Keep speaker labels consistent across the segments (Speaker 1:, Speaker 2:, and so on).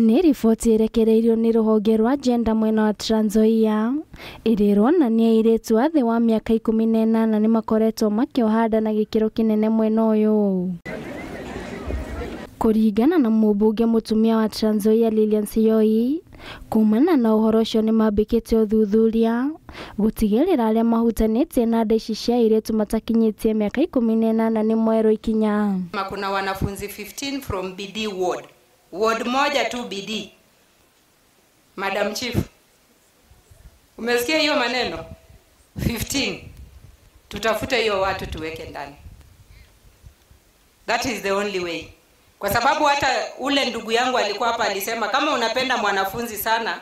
Speaker 1: Nĩ riboti ĩrekereirio nĩ rũhonge rwa gender mwena wa Trans Nzoia ĩrĩa ĩronania airĩtu a thĩ wa mĩaka 18 nĩ makoretwo makĩoha nda na gĩkĩro kĩnene mwena ũyũ. Kũringana na mũmbunge mũtumia wa Trans Nzoia Lilian Siyoi, kumana na ũhoro ũcio nĩ mambĩkĩte ũthuthuria gũtigĩrĩra arĩa mahutanĩtie na nda ici cia airĩtu matakinyĩtie mĩaka 18 nĩ moerwo ikinya.
Speaker 2: Kuna wanafunzi 15 from BD ward. Ward moja tu BD. Madam Chief, umesikia hiyo maneno? 15. Tutafute hiyo watu tuweke ndani. That is the only way. Kwa sababu hata ule ndugu yangu alikuwa hapa alisema kama unapenda mwanafunzi sana,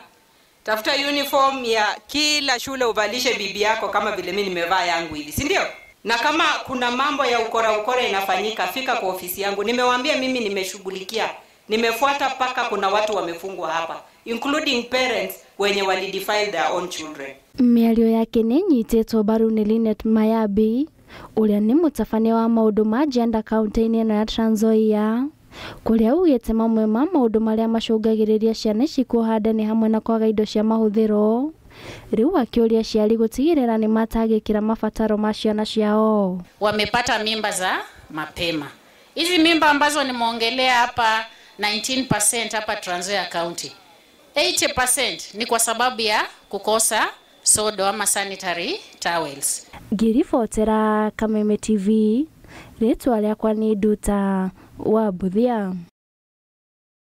Speaker 2: tafuta uniform ya kila shule uvalishe bibi yako kama vile mimi nimevaa yangu hivi, si ndio? Na kama kuna mambo ya ukora ukora inafanyika, fika kwa ofisi yangu. Nimewaambia mimi nimeshughulikia. Nimefuata paka kuna watu wamefungwa hapa, including parents wenye walidefile their own children.
Speaker 1: Mĩario yake nĩ ĩnyitĩtwo mbaru nĩ Linet Mayabi ũrĩa nĩ mũtabania wa maũndũ ma gender kaunti-inĩ ĩno ya Trans Nzoia, kũrĩa augĩte mamwe ma maũndũ marĩa macũngagĩrĩria ciana ici kuoha nda nĩ hamwe na kwaga indo cia mahũthĩro. Rĩu akĩũria aciari gũtigĩrĩra nĩ matangĩkĩra mabataro ma ciana ciao.
Speaker 3: Wamepata mimba za mapema. Hizi mimba ambazo nimeongelea hapa 19% hapa Trans Nzoia County, 80% ni kwa sababu ya kukosa sodo ama sanitary towels.
Speaker 1: Ngĩribotera Kameme TV, rĩtwa rĩakwa nĩ Nduta wa Mbuthia.